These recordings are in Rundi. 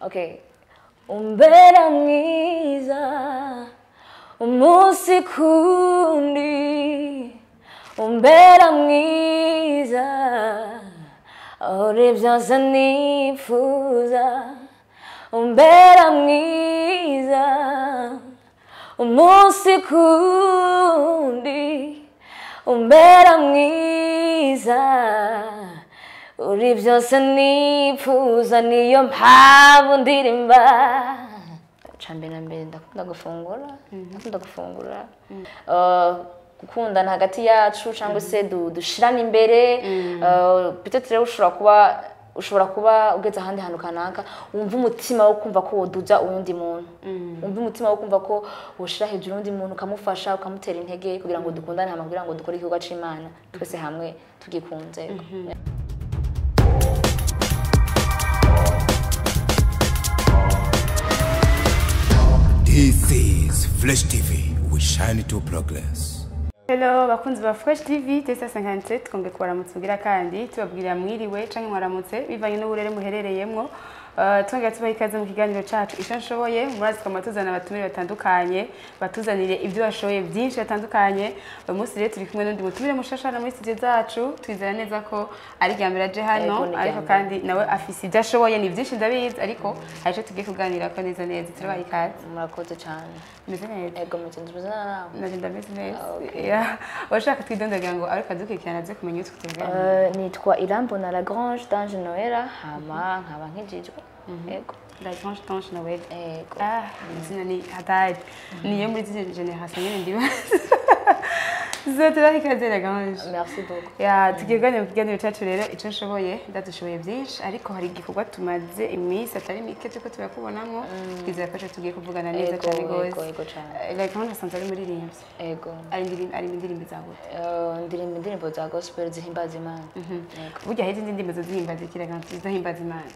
Okay. Umbera mwiza umunsi kundi, umbera mwiza uri byose nifuza, umbera mwiza umunsi kundi, umbera mwiza uri byose nifuza, niyo mpamvu ndirimba. Cambere na mbere ndakunda gufungura, ndakunda gufungura. Gukundana hagati yacu cyangwa se dushirana imbere. Peut-être rero ushobora kuba ugeze ahandi hantu kanaka wumva umutima wo kumva ko woduza uwundi muntu, wumva umutima wo kumva ko woshira hejuru uwundi muntu, ukamufasha, ukamutera intege kugira ngo dukundane hamwe, kugira ngo dukore igikorwa c'Imana twese hamwe tugikunze. This is Flash TV. We shine to progress. Hello bakunzi ba Fresh TV tesa 57, twongeye kubaramutsa kandi tubabwira mwiriwe canke mwaramutse bivanye n'uburere muherereyemwo. Twongeye tubaha ikaze mu kiganiro cacu Ico Nshoboye. Murazi ko matuzana abatumire batandukanye batuzanire ibyo bashoboye byinshi batandukanye. Uyu munsi rero turi kumwe n'undi mutumire mushasha muri studio zacu, twizera neza ko ari irya mbere aje hano, ariko kandi nawe afise ibyo ashoboye ni byinshi ndabizi, ariko hari ico tugiye kuganira ko neza neza. Turabaha ikaze. Murakoze cyane. Meze neza. Ego meze neza nawe. Naje ndameze neza. Urashaka twidondagira ngo ariko adukurikirana aze kumenya utwo tuganira. Nitwa Irambona Lagrange d'Ange Noella, hama nkaba nkijijwe. Ego. Lagrange d'Ange Noella. Ego. Ah, izina ni hatari. Niyo muri izi generation nyene ndibaza. Zote ikaze Lagrange. Merci beaucoup. Ya, tugiye kuganira mu kiganiro cyacu rero Ico Nshoboye. Ndadushoboye byinshi, ariko hari igikorwa tumaze iminsi atari mike turiko turakubonamwo, twizera ko tugiye kuvugana neza cyane gose. Ego cyane. Lagrange asanzwe ari muririmbyi. Ego. Ari indirimbo za gute? Ndirimba indirimbo za gospel zihimbaza Imana. Burya hari izindi ndirimbo zihimbaza iki Lagrange? Zihimbaza Imana.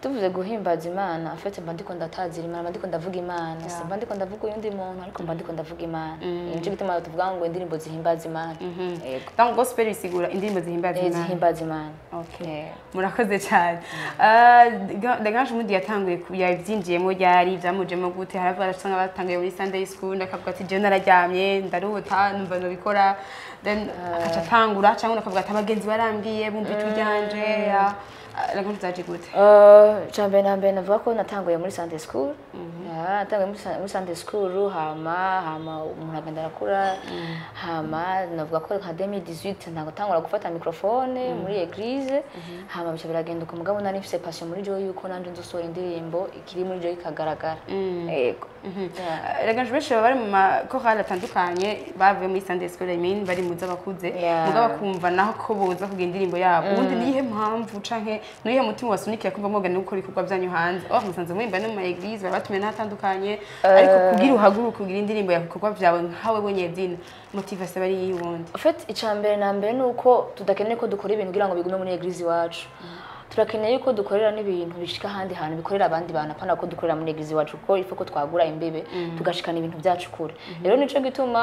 Tuvuze guhimbaza Imana, en fait mba ndiko ndatazira Imana, mba ndiko ndavuga Imana, simba ndiko ndavuga uyundi muntu, ariko mba ndiko ndavuga Imana. Nico gituma tuvuga ngo indirimbo zihimbaza Imana. Yego. Donc gospel bisigura indirimbo zihimbaza Imana. Zihimbaza Imana. Okay. Murakoze cyane. Lagrange mundi yatanguye yabyinjiyemo ryari, byamujemo gute? Haravuga asanga batanguye muri Sunday school, ndakavuga ati je nararyamye ndaruta numva nobikora, then akaca atangura, cyangwa nakavuga ati abagenzi barambwiye bumva ijwi ryanje. Lagrange zaje gute? Cambere na mbere navuga ko natanguye muri Sunday school. Natanguye muri Sunday school, hama umuntu agenda arakura, hama navuga ko nka 2018 ntango tangura gufata microphone muri église, hama bica biragenda uko. Mugabo nari mfise passion muri jo yuko nanje nzosohora indirimbo ikiri muri jo ikagaragara. Yego. Lagrange benshi bari mu makorali atandukanye bavuye muri Sunday school, I mean bari mu z'abakuze, mugabo bakumva naho ko boza kugira indirimbo yabo. Ubundi niyihe mpamvu canke niyihe mutima wasunikira kumva mwogana gukora ibikorwa byanyu hanze? Oh, musanze murimba no mu ma église babatumiye n'ahatandukanye, ariko kugira uhaguruke kugira indirimbo ya bikorwa byawe nkawe wenyine dina motivation bari yiwundi. En fait icambere na mbere nuko tudakeneye ko dukora ibintu kugira ngo bigume muri église iwacu. Turakeneye yuko dukorera n'ibintu bishika ahandi hantu, bikorera abandi bantu, apana ko dukorera muri église iwacu, kuko ifu ko twagura imbebe tugashikana ibintu byacu kure. Rero nico gituma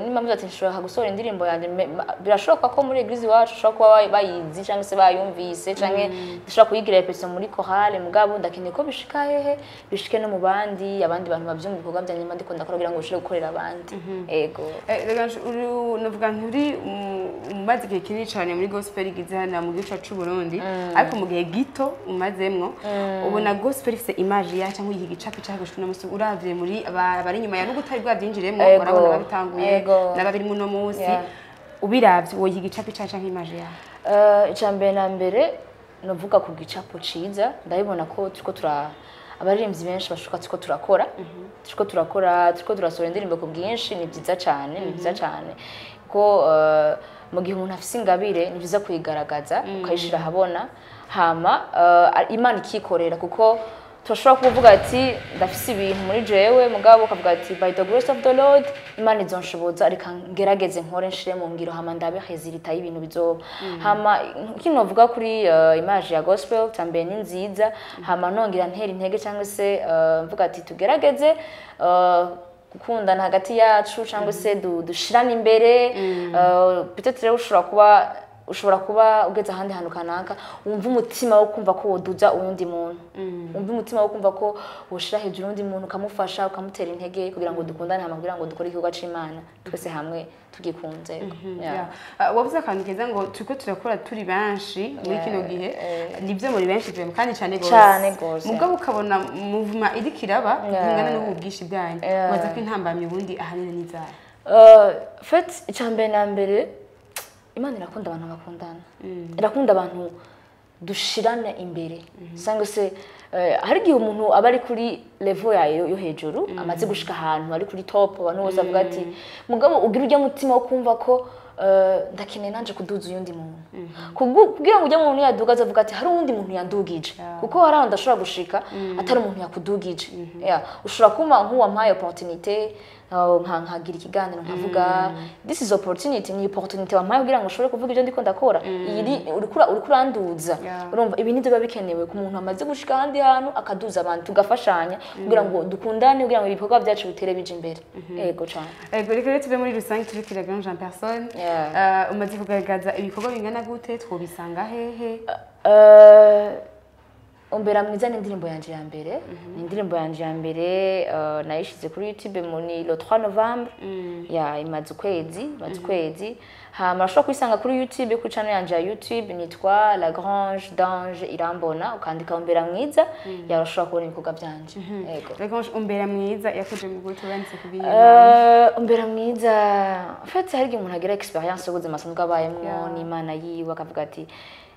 nimba ati nshobora gusohora indirimbo yanjye, birashoboka ko muri église iwacu ushobora kuba bayizi cyangwa se bayumvise, canke dushobora kuyigira repetition muri chorale, mugabo ndakeneye ko bishika hehe, bishike no mu bandi, abandi bantu bavyumva ibikorwa byanjye mba ndiko ndakora kugira ngo bishobore gukorera abandi. Ego. Lagrange uri navuga nturi umaze igihe kinini cyane muri gospel igize hano mu gihugu cyacu Burundi, ariko mu gihe gito umazemwo ubona gospel ifise image ya cyangwa igihe gicapi cyangwa gushika no musi uravye muri abari inyuma ya n'ubutari bwavyinjiremo, urabona babitanguye n'ababiri muno munsi, ubiravye wo igicapi cyangwa image ya. Icambere na mbere novuga ku gicapo ciza, ndabibona ko turiko abaririmbyi benshi bashuka turiko turakora, turiko turasohora indirimbo ku bwinshi, ni byiza cyane, ni byiza cyane ko mu gihe umuntu afise ingabire ni byiza kuyigaragaza ukayishira ahabona, hama Imana ikikorera, kuko turashobora kuvuga ati ndafise ibintu muri jewe, mugabo ukavuga ati by the grace of the Lord Imana izonshoboza, reka ngerageze nkore nshire mu ngiro, hama ndabe resultat y'ibintu bizoba. Hama kino vuga kuri image ya gospel tambere ni nziza, hama nongera ntera intege cyangwa se mvuga ati tugerageze gukundana hagati yacu cyangwa se dushirana imbere. Peut-être rero ushobora kuba Ushobora kuba ugeze ahandi hantu kanaka, wumva umutima wo kumva ko woduza uwundi muntu, wumva umutima wo kumva ko woshira hejuru uwundi muntu, ukamufasha, ukamutera intege kugira ngo dukundane, hama kugira ngo dukore igikorwa c'Imana twese hamwe tugikunze. Yeah. Yeah. Wavuze akantu keza ngo turiko turakora turi benshi muri kino gihe. Nibyo, muri benshi vraiment kandi cyane gose. Cane gose. Mugabo ukabona movement iriko iraba ingana n'ubu bwinshi bwanyu. Waza ko intambamyi ubundi ahanini n'izahe? En fait, icya mbere na mbere, Imana irakunda abantu bakundana, irakunda abantu dushirana imbere. Cyangwa se hari igihe umuntu aba ari kuri level yayo yo hejuru, amaze gushika ahantu ari kuri top, abantu bose bavuga ati, mugabo ugira ujya mutima wo kumva ko ndakeneye nanje kuduza uyundi muntu. Kugira ngo ujya muntu yaduga azavuga ati hari uwundi muntu yandugije, kuko hari ahantu udashobora gushika atari umuntu yakudugije. Yeah. Ushobora kuba nk'uwampaye opportunité, nkagira ikiganiro nkavuga, this is opportunity, ni opportunity wampaye kugira ngo ushobore kuvuga ibyo ndiko ndakora. Iyi uriko uranduza. Urumva, ibi nibyo biba bikenewe ku muntu amaze gushika ahandi hantu, akaduza abantu, tugafashanya kugira ngo dukundane, kugira ngo ibikorwa byacu bitere bija imbere. Yego cane. Ego, reka rero tuve muri rusange, turi kuri Lagrange en personne. Umaze kugaragaza ibikorwa bingana gute? Twobisanga hehe? Umbera mwiza ni indirimbo yanje ya mbere, ni indirimbo yanje ya mbere, nayishize kuri YouTube mu ni le 3 novembre. Ya, imaze ukwezi. Hama urashobora kuyisanga kuri YouTube, kuri channel yanje ya YouTube nitwa Lagrange d'Ange Irambona. Ukandika Umbera mwiza, ya, urashobora kubona ibikorwa byanje. Yego. Lagrange, Umbera mwiza yakuje mu gute? Uranditse kubwiye? Umbera mwiza, en fait, hari igihe umuntu agira experience y'ubuzima asanzwe abayemwo n'Imana yiwe, akavuga ati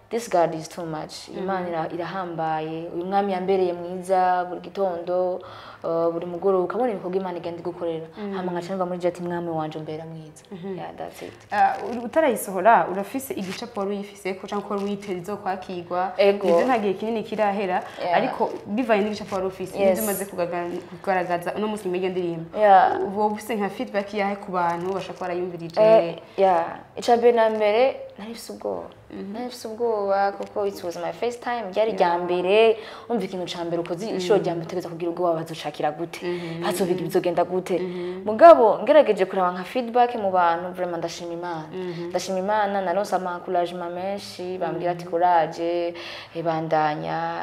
this God is too much, Imana irahambaye, uyu mwami yambereye mwiza buri gitondo, buri mugoroba, ukabona ibikorwa Imana igenda igukorera. Hama nkaca numva muri je ati mwami wanje umbera mwiza. Yeah, that's it. Utarayisohora urafise igicapo wari uyifise ko canke ko wari witeze izokwakirwa? Ego. Nivyo, nta gihe kinini kirahera, ariko bivanye n'igicapo wari ufise n'ivyo umaze kugaragaza uno munsi muri iyo ndirimbo, uba ufise nka feedback yahe ku bantu bashobora kuba barayumvirije? Yeah. Icya mbere na mbere, nari mfise ubwoba, nari mfise ubwoba kuko it was my first time, ryari rya mbere. Umva, ikintu ca mbere ukoze inshuro rya mbere, utegereza kugira ubwoba, bazocakira gute, bazobiga, bizogenda gute? Mugabo ngerageje kuraba nka feedback mu bantu, vraiment ndashima Imana, ndashima Imana. Naronse ama encouragement menshi, bambwira ati courage, bandanya,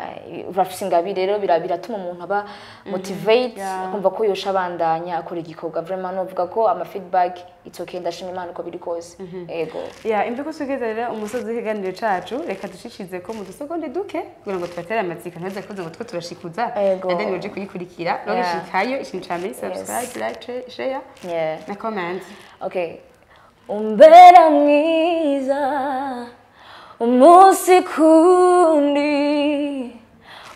urafise ingabire. Rero biratuma umuntu aba motivate, akumva ko yosha abandanya akora igikorwa. Vraiment novuga ko ama feedback, it's okay, ndashima Imana uko biri kose. Ego. Ya, imve ko tugeze rero umusozi w'ikiganiro cacu, reka dushishize ko mu dusegonde duke kugira ngo tubatere amatsiko, ntuze kuvuga ngo two turashikuza. Ego. And then uje kuyikurikira rero, ishikayo, ikintu ca mbere, subscribe, like, share na comment. Okay. Umbera mwiza umunsi kundi,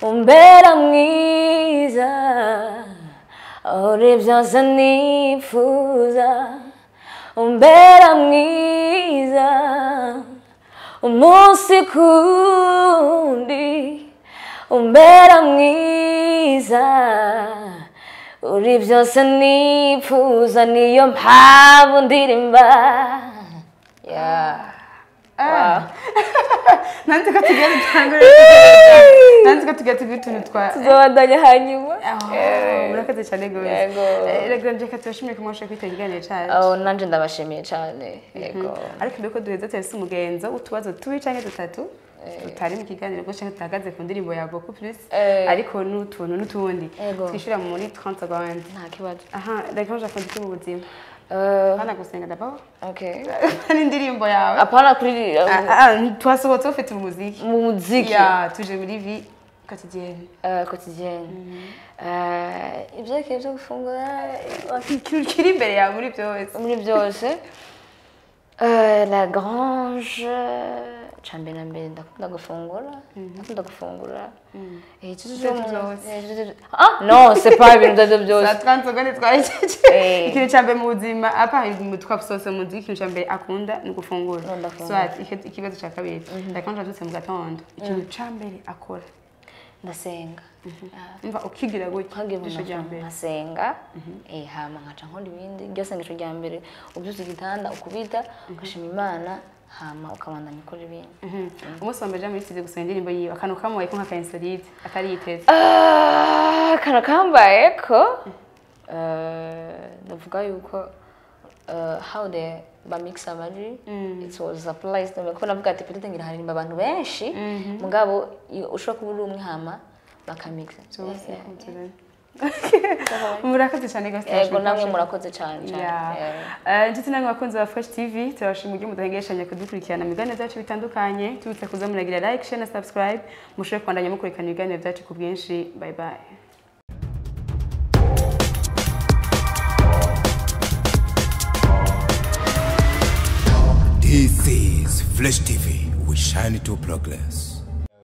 umbera mwiza, uri byose nifuza. Umbera mwiza umunsi kundi, umbera mwiza, uri byose nifuza, niyo mpamvu ndirimba. Yeah. Wow. Nanze ko tugiye dutangure, nanze ko tugiye tugira utuntu twa Tuzobandanya hanyuma. Oh, murakoze cyane gose. Yego. Reka reka tubashimire ko mwashoboye kwitabira ikiganiro cacu. Oh, nanje ndabashimiye cyane. Yego. Ariko mbere ko duheza, turafise umugenzo w'utubazo tubiri canke dutatu tutari mu kiganiro rwose canke tutahagaze ku ndirimbo ya beaucoup plus, ariko n'utuntu n'utundi twishura muri 30 secondes. Nta kibazo. Aha, Lagrange akunda iki mu buzima? Hana gusenga d'abord Okay. n'indirimbo yawe. Apana kuri Ah, ah, twasohotse ufite umuziki. Mu muziki. Ya, tuje muri vie quotidienne. Quotidienne. Ibyerekeye byo gufungura? Ikintu kiri imbere yawe muri byose. Muri byose. Lagrange, cambere na mbere ndakunda gufungura, ndakunda gufungura. Ibyo byose. Ah non, c'est pas ibintu ibyo byose. Za 30 secondes twahejeje. Ikintu cya mbere mu buzima, apa twasohotse mu muziki, ikintu cya mbere akunda ni ugufungura. No, ndafungura. Soit ikibazo cya kabiri, Lagrange abyutse mu gatondo, ikintu cya mbere akora? Ndasenga. Umva, ukigira gutya, nkagira ijisho rya mbere. Nkasenga, hama nkaca nkora ibindi. Iryo sengesho rya mbere, ubyutse igitanda ukubita, ugashima Imana, hama ukabandanya ukora ibindi. Umunsi wa mbere jamu yisize gusohora indirimbo yiwe, akantu kamubaye ko nka insolite atari yiteze? Ah, akantu kambaye ko, ndavuga yuko how the Bamixa amajwi. It was a surprise to me kuko navuga ati peut-être ngira haririmba abantu benshi, mugabo iyo ushobora kuba uri umwe hama bakamixa. Byose kugira. Murakoze cyane gose. Yego, namwe murakoze cyane cyane. Yeah. Inshuti namwe bakunzi ba Fresh TV, turabashima uburyo mudahengeshanya kudukurikirana mu biganiro byacu bitandukanye. Tubutse kuza muragira like, share na subscribe, mushobore kubandanya mukurikirana ibiganiro byacu ku bwinshi. Bye bye. This is Flash TV. We shine to progress.